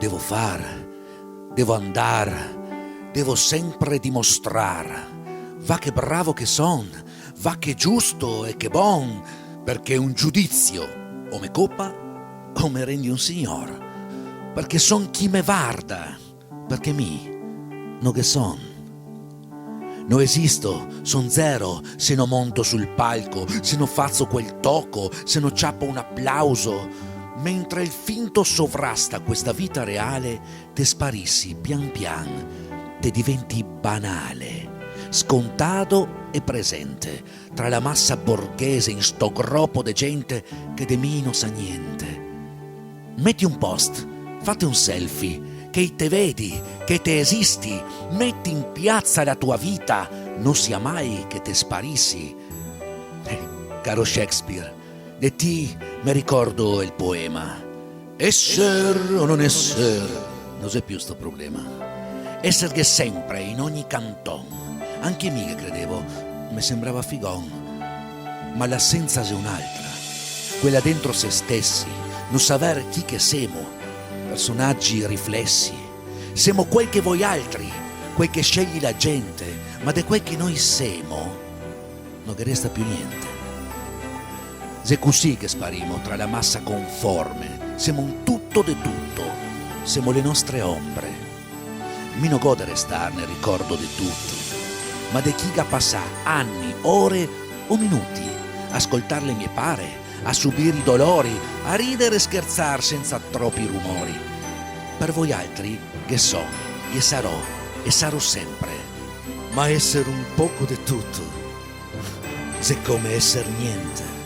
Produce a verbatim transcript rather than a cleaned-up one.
Devo far, devo andar, devo sempre dimostrar. Va che bravo che son, va che giusto e che bon, perché un giudizio o me copa o me rendi un signor, perché son chi me varda, perché mi no ghe son. No esisto, son zero, se no monto sul palco, se no fazo quel toco, se no ciapo un aplauso. Mentre el finto sovrasta questa vita reale, te sparisi pian pian, te diventi banale, scontado e presente, tra la masa borghese in sto gropo de gente che de mi no sa gnente. Meti un post, fate un selfie, che i te vedi, che te esisti, meti in piaza la tua vita, no sia mai che te sparisi. Eh, caro Shakespeare, de ti me ricordo el poema. Eser o non eser, no xe più sto problema. Eserghe sempre, in ogni canton. Anche mi che credevo, me sembrava figon. Ma l'asensa xe un'altra. Quela dentro se stesi, no saver chi che semo. Personagi riflesi. Semo quel che voialtri, quel che scegli la gente, ma de quel che noi semo no ghe resta più gnente. Xe cusì che sparimo tra la masa conforme, semo un tuto de tuto, semo le nostre ombre. Mi no go de restar nel ricordo de tuti, ma de chi ga pasà ani, ore o minuti a scoltar le mie pare, a subir i dolori, a rider e scherzar senza tropi rumori. Per voialtri ghe so, ghe sarò e sarò sempre. Ma eser un poco de tuto xe come eser gnente.